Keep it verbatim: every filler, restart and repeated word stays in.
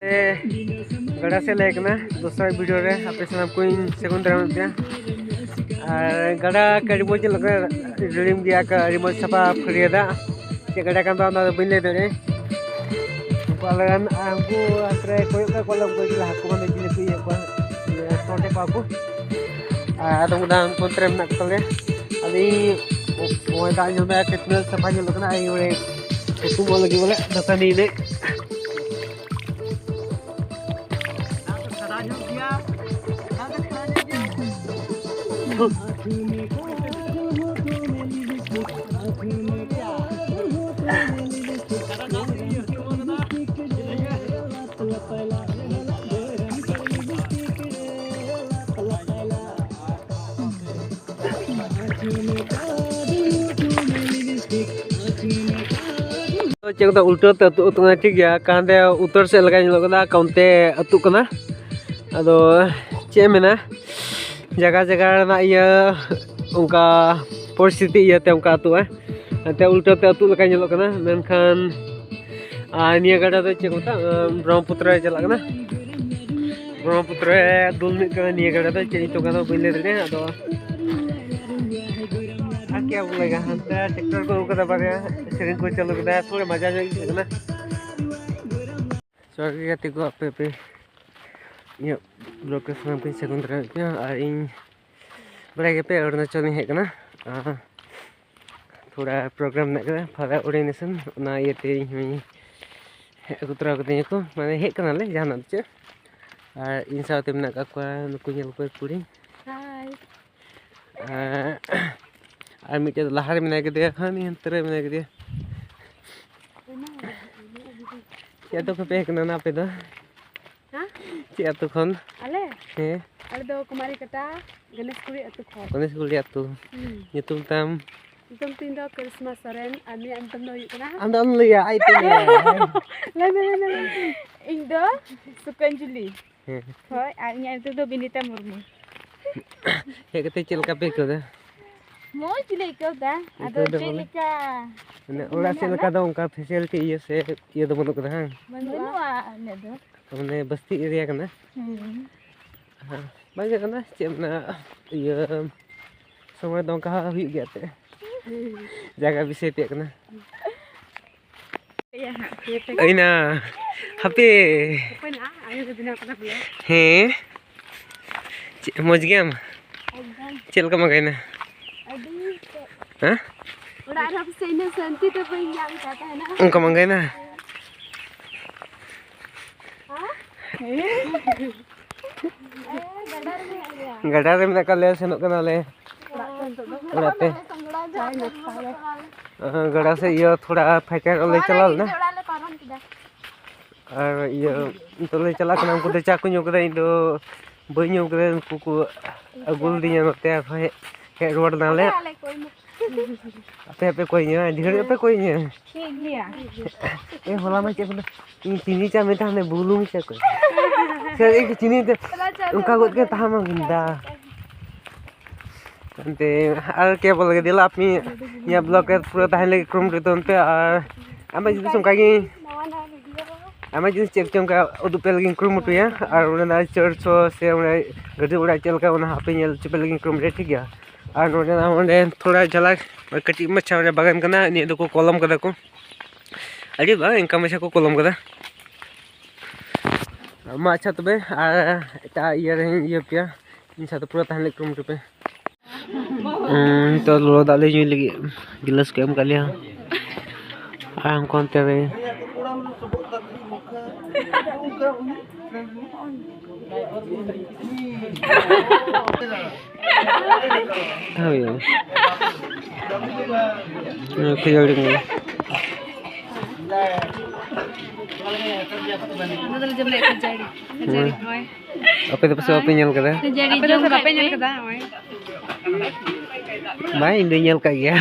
ᱜᱟᱰᱟ ᱥᱮᱫ ᱞᱮ ᱦᱮᱡ ᱠᱟᱱᱟ ᱫᱚᱥᱟᱨ ᱵᱷᱤᱰᱤᱭᱳ ᱨᱮ᱾ ᱟᱯᱮ ᱥᱟᱱᱟᱢ ᱠᱚᱧ ᱥᱟᱹᱜᱩᱱ ᱫᱟᱨᱟᱢᱮᱫ ᱯᱮᱭᱟ᱾ ᱟᱨ ᱜᱟᱰᱟ ᱠᱚ ᱟᱹᱰᱤ ᱢᱚᱡᱽ ᱧᱮᱞᱚᱜ ᱠᱟᱱᱟ, ᱨᱤᱲᱤᱢ ᱜᱮᱭᱟ ᱠᱚ, ᱟᱹᱰᱤ ᱢᱚᱡᱽ ᱥᱟᱯᱷᱟ ᱯᱷᱟᱹᱨᱭᱟᱹ ᱫᱟᱜ᱾ ᱪᱮᱫ ᱜᱟᱰᱟ ᱠᱟᱱ ᱛᱟᱵᱚᱱᱟ ᱚᱱᱟ ᱫᱚ ᱵᱟᱹᱧ ᱞᱟᱹᱭ ᱫᱟᱲᱮᱭᱟᱜᱼᱟ᱾ ᱩᱱᱠᱩ ᱟᱞᱮ ᱨᱮᱱ, ᱟᱨ ᱩᱱᱠᱩ ᱦᱟᱱᱛᱮ ᱨᱮ ᱠᱚᱭᱚᱜ ᱠᱟᱜ ᱠᱚᱣᱟ ᱞᱮ, ᱩᱱᱠᱩ ᱡᱮ ᱦᱟᱹᱠᱩ ᱵᱟᱝ ᱫᱚ ᱪᱤᱞᱤ ᱠᱚ ᱤᱭᱟᱹ ᱠᱚᱣᱟ, ᱤᱭᱟᱹ ᱥᱚᱸᱰᱮ ᱠᱚᱣᱟ ᱠᱚ᱾ ᱟᱨ ᱟᱫᱚᱢ ᱠᱚᱫᱚ ᱦᱟᱱᱛᱮ ᱨᱮ ᱢᱮᱱᱟᱜ ᱠᱚ ᱛᱟᱞᱮᱭᱟ᱾ ᱟᱫᱚ ᱤᱧ ᱱᱚᱜᱼᱚᱭ ᱫᱟᱜ ᱧᱮᱞ ᱢᱮ ᱛᱤᱱᱟᱹᱜ ᱥᱟᱯᱷᱟ ᱧᱮᱞᱚᱜ ᱠᱟᱱᱟ᱾ ᱤᱧ ᱱᱚᱰᱮ ᱦᱩᱛᱩᱢᱚᱜ ᱞᱟᱹᱜᱤᱫ ᱵᱚᱞᱮ ᱫᱟᱹᱛᱟᱹᱱᱤ ᱮᱱᱮᱡ᱾ ᱪᱮᱫ ᱠᱚ ᱩᱞᱴᱟᱹ ᱛᱮ ᱟᱹᱛᱩ ᱟᱹᱛᱩ ᱠᱟᱱᱟ, ᱴᱷᱤᱠ ᱜᱮᱭᱟ᱾ ᱦᱟᱸᱰᱮ ᱩᱛᱛᱚᱨ ᱥᱮᱫ ᱞᱮᱠᱟ ᱧᱮᱞᱚᱜ ᱠᱟᱱᱟ, ᱚᱱᱛᱮ ᱟᱹᱛᱩᱜ ᱠᱟᱱᱟ᱾ ᱟᱫᱚ ᱪᱮᱫ ᱮᱢ ᱢᱮᱱᱟ, ᱡᱟᱭᱜᱟ ᱡᱟᱭᱜᱟ ᱨᱮᱱᱟᱜ ᱤᱭᱟᱹ ᱚᱱᱠᱟ ᱯᱚᱨᱤᱥᱛᱷᱤᱛᱤ ᱤᱭᱟᱹᱛᱮ ᱚᱱᱠᱟ ᱟᱹᱛᱩᱜᱼᱟ᱾ ᱮᱱᱛᱮ ᱩᱞᱴᱟᱹ ᱛᱮ ᱟᱹᱛᱩᱜ ᱞᱮᱠᱟ ᱧᱮᱞᱚᱜ ᱠᱟᱱᱟ, ᱢᱮᱱᱠᱷᱟᱱ ᱟᱨ ᱱᱤᱭᱟᱹ ᱜᱟᱰᱟ ᱫᱚ ᱪᱮᱫ ᱠᱚ ᱢᱮᱛᱟᱜᱼᱟ? ᱵᱨᱚᱦᱢᱯᱩᱛᱨᱚ ᱨᱮ ᱪᱟᱞᱟᱜ ᱠᱟᱱᱟ᱾ ᱵᱨᱚᱦᱢᱯᱩᱛᱨᱚ ᱨᱮ ᱫᱩᱞ ᱢᱤᱫ ᱠᱟᱱᱟ ᱱᱤᱭᱟᱹ ᱜᱟᱰᱟ ᱫᱚ, ᱪᱮᱫ ᱧᱩᱛᱩᱢ ᱠᱟᱱᱟ ᱵᱟᱹᱧ ᱞᱟᱹᱭ ᱫᱟᱲᱮᱭᱟᱜᱼᱟ᱾ ᱟᱫᱚ ᱟᱨ ᱪᱮᱫ ᱵᱚ ᱞᱟᱹᱭᱟ, ᱦᱟᱱᱛᱮ ᱴᱨᱟᱠᱴᱚᱨ ᱠᱚ ᱟᱹᱜᱩ ᱠᱟᱫᱟ ᱵᱟᱨᱭᱟ, ᱥᱮᱨᱮᱧ ᱠᱚ ᱪᱟᱹᱞᱩ ᱠᱮᱫᱟ, ᱛᱷᱚᱲᱟ ᱢᱟᱡᱟ ᱧᱚᱜ ᱟᱹᱭᱠᱟᱹᱜ ᱠᱟᱱᱟ᱾ ᱡᱚᱦᱟᱨ ᱜᱮ ᱜᱟᱛᱮ ᱠᱚ, ᱟᱯᱮ ᱯᱮ ᱤᱧᱟᱹᱜ ᱵᱞᱚᱜ ᱨᱮ ᱥᱟᱱᱟᱢ ᱠᱚᱧ ᱥᱟᱹᱜᱩᱱ ᱫᱟᱨᱟᱢᱮᱫ ᱯᱮᱭᱟ᱾ ᱟᱨ ᱤᱧ ᱵᱟᱲᱟᱭ ᱜᱮᱯᱮ ᱚᱨᱩᱱᱟᱪᱚᱞ ᱤᱧ ᱦᱮᱡ ᱠᱟᱱᱟ, ᱟᱨ ᱛᱷᱚᱲᱟ ᱯᱨᱳᱜᱨᱟᱢ ᱢᱮᱱᱟᱜ ᱠᱟᱫᱟ ᱯᱷᱟᱫᱟᱨ ᱚᱨᱰᱤᱱᱮᱥᱚᱱ, ᱚᱱᱟ ᱤᱭᱟᱹᱛᱮ ᱤᱧ ᱦᱚᱸᱧ ᱦᱮᱡ ᱟᱹᱜᱩ ᱛᱚᱨᱟ ᱠᱟᱹᱫᱤᱧᱟ ᱠᱚ, ᱢᱟᱱᱮ ᱦᱮᱡ ᱠᱟᱱᱟᱞᱮ ᱡᱟᱦᱟᱱᱟᱜ ᱫᱚ ᱪᱮᱫ᱾ ᱟᱨ ᱤᱧ ᱥᱟᱶᱛᱮ ᱢᱮᱱᱟᱜ ᱠᱟᱜ ᱠᱚᱣᱟ ᱱᱩᱠᱩ, ᱧᱮᱞ ᱠᱚᱣᱟ ᱠᱩᱲᱤ᱾ ᱦᱟᱭ᱾ ᱟᱨ, ᱟᱨ ᱢᱤᱫᱴᱮᱡ ᱫᱚ ᱞᱟᱦᱟ ᱨᱮ ᱢᱮᱱᱟᱭ ᱠᱟᱫᱮᱭᱟ, ᱦᱟᱹᱱᱤ ᱦᱟᱱᱛᱮ ᱨᱮ ᱢᱮᱱᱟᱭ ᱠᱟᱫᱮᱭᱟ᱾ ᱪᱮᱫ ᱟᱹᱛᱩ ᱠᱷᱚᱱ ᱯᱮ ᱦᱮᱡ ᱠᱟᱱᱟ ᱟᱯᱮ ᱫᱚ? ᱦᱮᱸ? ᱪᱮᱫ ᱟᱹᱛᱩ ᱠᱷᱚᱱ? ᱟᱞᱮ? ᱦᱮᱸ᱾ ᱟᱞᱮ ᱫᱚ ᱠᱩᱢᱟᱨᱤ ᱠᱟᱴᱟ, ᱜᱚᱱᱮᱥ ᱠᱩᱲᱤ ᱟᱹᱛᱩ ᱠᱷᱚᱱ᱾ ᱜᱚᱱᱮᱥ ᱠᱩᱲᱤ ᱟᱹᱛᱩ᱾ ᱦᱩᱸ᱾ ᱧᱩᱛᱩᱢ ᱛᱟᱢ? ᱧᱩᱛᱩᱢ ᱛᱤᱧ ᱫᱚ ᱠᱟᱨᱤᱥᱢᱟ ᱥᱚᱨᱮᱱ, ᱟᱨ ᱱᱩᱭᱟᱜ ᱧᱩᱛᱩᱢ ᱫᱚ ᱦᱩᱭᱩᱜ ᱠᱟᱱᱟ? ᱟᱢ ᱫᱚ ᱟᱞᱚᱢ ᱞᱟᱹᱭᱟ, ᱟᱡ ᱛᱮ ᱞᱟᱹᱭᱟ᱾ ᱞᱟᱹᱭ ᱢᱮ, ᱞᱟᱹᱭ ᱢᱮ, ᱞᱟᱹᱭ ᱢᱮ᱾ ᱤᱧ ᱫᱚ ᱥᱩᱠᱟᱧᱡᱩᱞᱤ᱾ ᱦᱮᱸ᱾ ᱦᱳᱭ, ᱟᱨ ᱤᱧᱟᱹᱜ ᱧᱩᱛᱩᱢ ᱫᱚ ᱵᱤᱱᱤᱛᱟ ᱢᱩᱨᱢᱩ᱾ ᱦᱮᱡ ᱠᱟᱛᱮ ᱪᱮᱫ ᱞᱮᱠᱟ ᱯᱮ ᱟᱹᱭᱠᱟᱹᱣ ᱫᱟ? ᱢᱚᱡᱽ ᱜᱮᱞᱮ ᱟᱹᱭᱠᱟᱹᱣ ᱫᱟ᱾ ᱟᱫᱚ ᱟᱹᱭᱠᱟᱹᱣ ᱫᱟ ᱪᱮᱫ ᱵᱚᱞᱮ? ᱞᱮᱠᱟ ᱢᱟᱱᱮ ᱚᱲᱟᱜ ᱥᱮᱫ ᱞᱮᱠᱟ ᱫᱚ ᱚᱱᱠᱟ facility ᱤᱭᱟᱹ ᱥᱮ ᱤᱭᱟᱹ ᱫᱚ ᱵᱟᱹᱱᱩᱜ ᱠᱟᱫᱟ, ᱦᱟᱝ? ᱵᱟᱹᱱᱩᱜᱼᱟ ᱤᱱᱟᱹᱜ ᱫᱚ᱾ ᱢᱟᱱᱮ ᱵᱟᱥᱛᱤ area ᱠᱟᱱᱟ᱾ ᱦᱩᱸ᱾ ᱦᱮᱸ, ᱵᱟᱝ ᱤᱭᱟᱹ ᱠᱟᱱᱟ, ᱪᱮᱫ ᱢᱮᱱᱟ, ᱤᱭᱟᱹ, ᱥᱚᱢᱚᱭ ᱫᱚ ᱚᱱᱠᱟ ᱦᱩᱭᱩᱜ ᱜᱮᱭᱟ ᱮᱱᱛᱮᱫ᱾ ᱡᱟᱭᱜᱟ ᱵᱤᱥᱚᱭ ᱛᱮᱭᱟᱜ ᱠᱟᱱᱟ᱾ ᱤᱭᱟᱹ ᱦᱟᱸᱜ, ᱦᱟᱯᱮ ᱛᱮ᱾ ᱟᱭᱱᱟ, ᱦᱟᱯᱮ᱾ ᱚᱠᱚᱭ ᱱᱟ? ᱟᱭᱳ ᱫᱚ ᱵᱮᱱᱟᱣ ᱠᱟᱫᱟ ᱯᱮᱭᱟ᱾ ᱦᱮᱸ᱾ ᱪᱮᱫ, ᱢᱚᱡᱽ ᱜᱮᱭᱟᱢ? ᱮᱠᱫᱚᱢ᱾ ᱪᱮᱫ ᱞᱮᱠᱟᱢ ᱟᱸᱜᱟᱭᱱᱟ? ᱟᱹᱰᱤ ᱛᱮᱫ᱾ ᱦᱮᱸ? ᱚᱲᱟᱜ ᱨᱮᱦᱚᱸ ᱯᱟᱥᱮ ᱤᱱᱟᱹᱜ ᱥᱟᱱᱛᱤ ᱫᱚ ᱵᱟᱹᱧ ᱧᱟᱢ ᱠᱟᱫ ᱛᱟᱦᱮᱱᱟ᱾ ᱚᱱᱠᱟᱢ ᱟᱸᱜᱟᱭᱱᱟ? ᱦᱮᱸ? ᱜᱟᱰᱟ ᱨᱮ ᱢᱮᱱᱟᱜ ᱞᱮᱭᱟ᱾ ᱜᱟᱰᱟ ᱨᱮ ᱢᱮᱱᱟᱜ ᱟᱠᱟᱫ ᱞᱮᱭᱟ, ᱥᱮᱱᱚᱜ ᱠᱟᱱᱟᱞᱮ ᱚᱲᱟᱜ ᱛᱮ᱾ ᱜᱟᱰᱟ ᱥᱮᱫ ᱤᱭᱟᱹ ᱛᱷᱚᱲᱟ ᱯᱷᱟᱸᱠᱟ ᱧᱚᱜ ᱞᱮ ᱪᱟᱞᱟᱣ ᱞᱮᱱᱟ᱾ ᱚᱲᱟᱜ ᱞᱮ ᱯᱟᱨᱚᱢ ᱠᱮᱫᱟ᱾ ᱟᱨ ᱤᱭᱟᱹ ᱱᱤᱛᱚᱜ ᱞᱮ ᱪᱟᱞᱟᱜ ᱠᱟᱱᱟ, ᱩᱱᱠᱩ ᱫᱚ ᱪᱟ ᱠᱚ ᱧᱩ ᱠᱮᱫᱟ, ᱤᱧ ᱫᱚ ᱵᱟᱹᱧ ᱧᱩ ᱠᱮᱫᱟ, ᱩᱱᱠᱩ ᱠᱚ ᱟᱹᱜᱩ ᱞᱤᱫᱤᱧᱟ ᱱᱚᱛᱮ, ᱟᱨᱦᱚᱸ ᱦᱮᱡ, ᱦᱮᱡ ᱨᱩᱣᱟᱹᱲ ᱱᱟᱞᱮ᱾ ᱟᱞᱮ ᱠᱚ ᱮᱢᱟ᱾ ᱟᱯᱮ ᱦᱚᱸᱯᱮ ᱠᱚᱭᱤᱧᱟ, ᱰᱷᱮᱨ ᱧᱚᱜ ᱯᱮ ᱠᱚᱭᱤᱧᱟ᱾ ᱴᱷᱤᱠ ᱜᱮᱭᱟ᱾ ᱮ, ᱦᱚᱞᱟ ᱢᱟ ᱪᱮᱫ ᱠᱚ ᱞᱟᱹᱭᱟ? ᱤᱧ ᱪᱤᱱᱤ ᱪᱟ ᱢᱮᱛᱟᱜ ᱢᱮ, ᱵᱩᱞᱩᱝ ᱪᱟ ᱠᱚ᱾ ᱥᱮ ᱤᱧ ᱪᱤᱱᱤ ᱛᱮ ᱚᱱᱠᱟ ᱜᱚᱫ ᱜᱮ ᱛᱟᱦᱮᱸ ᱢᱟ ᱜᱤᱧ ᱫᱟ᱾ ᱮᱱᱛᱮ ᱟᱨ ᱠᱮ ᱵᱚᱞ ᱜᱮ ᱫᱮᱞᱟ ᱟᱯᱮ ᱤᱧᱟᱹᱜ vlog ᱨᱮ ᱯᱩᱨᱟᱹ ᱛᱟᱦᱮᱱ ᱞᱟᱹᱜᱤᱫ ᱠᱩᱨᱩᱢᱩᱴᱩᱭ ᱛᱟᱵᱚᱱ ᱯᱮ᱾ ᱟᱨ ᱟᱭᱢᱟ ᱡᱤᱱᱤᱥ ᱚᱱᱠᱟ ᱜᱮ, ᱟᱭᱢᱟ ᱡᱤᱱᱤᱥ ᱪᱮᱫ ᱪᱚᱝ ᱚᱱᱠᱟ ᱩᱫᱩᱜ ᱯᱮ ᱞᱟᱹᱜᱤᱫ ᱤᱧ ᱠᱩᱨᱩᱢᱩᱴᱩᱭᱟ᱾ ᱟᱨ ᱚᱸᱰᱮᱱᱟᱜ church ᱦᱚᱸ ᱥᱮ ᱚᱸᱰᱮ ᱜᱟᱹᱰᱤ ᱚᱲᱟᱜ ᱪᱮᱫ ᱞᱮᱠᱟ, ᱚᱱᱟ ᱦᱚᱸ ᱟᱯᱮ ᱧᱮᱞ ᱦᱚᱪᱚ ᱯᱮ ᱞᱟᱹᱜᱤᱫ ᱤᱧ ᱠᱩᱨᱩᱢᱩᱴᱩᱭᱟ, ᱴᱷᱤᱠ ᱜᱮᱭᱟ? ᱟᱨ ᱱᱚᱸᱰᱮᱱᱟᱜ ᱚᱸᱰᱮ ᱛᱷᱚᱲᱟ ᱡᱷᱟᱞᱟᱠ ᱠᱟᱹᱴᱤᱡ ᱢᱟᱪᱷᱟ ᱚᱸᱰᱮ ᱵᱟᱜᱟᱱ ᱠᱟᱱᱟ, ᱱᱤᱭᱟᱹ ᱫᱚᱠᱚ ᱠᱚᱞᱚᱢ ᱠᱟᱫᱟ ᱠᱚ, ᱟᱹᱰᱤ ᱵᱟᱝ ᱤᱱᱠᱟ ᱢᱟᱪᱷᱟ ᱠᱚ ᱠᱚᱞᱚᱢ ᱠᱟᱫᱟ᱾ ᱢᱟ ᱟᱪᱪᱷᱟ ᱛᱚᱵᱮ, ᱟᱨ ᱮᱴᱟᱜ ᱤᱭᱟᱹ ᱨᱮᱧ ᱤᱭᱟᱹ ᱯᱮᱭᱟ, ᱤᱧ ᱥᱟᱶᱛᱮ ᱯᱩᱨᱟᱹ ᱛᱟᱦᱮᱱ ᱞᱟᱹᱜᱤᱫ ᱠᱩᱨᱩᱢᱩᱴᱩ ᱯᱮ᱾ ᱩᱸ, ᱱᱤᱛᱚᱜ ᱞᱚᱞᱚ ᱫᱟᱜ ᱞᱮ ᱧᱩᱭ ᱞᱟᱹᱜᱤᱫ, ᱜᱤᱞᱟᱹᱥ ᱠᱚ ᱮᱢ ᱠᱟᱜ ᱞᱮᱭᱟ᱾ ᱟᱨ ᱩᱱᱠᱩ ᱚᱱᱛᱮ ᱨᱮ᱾ ᱦᱳᱭ᱾ ᱦᱩᱸ, ᱠᱷᱟᱹᱡᱟᱹᱲᱤ ᱠᱟᱱᱟ᱾ ᱚᱱᱟ ᱫᱚᱞᱮ ᱡᱚᱢ ᱞᱮᱫ ᱠᱷᱟᱹᱡᱟᱹᱲᱤ᱾ ᱠᱷᱟᱹᱡᱟᱹᱲᱤ, ᱦᱩᱸ᱾ ᱦᱳᱭ᱾ ᱟᱯᱮ ᱫᱚ ᱯᱟᱥᱮ ᱵᱟᱯᱮ ᱧᱮᱞ ᱠᱟᱫᱟ? ᱠᱷᱟᱹᱡᱟᱹᱲᱤ ᱟᱯᱮ ᱫᱚ ᱡᱚᱢ ᱵᱟᱯᱮ ᱠᱟᱛᱮ ᱧᱮᱞ ᱠᱟᱫᱟ? ᱦᱳᱭ᱾ ᱵᱟᱝ, ᱤᱧ ᱫᱚᱧ ᱧᱮᱞ ᱠᱟᱜ ᱜᱮᱭᱟ᱾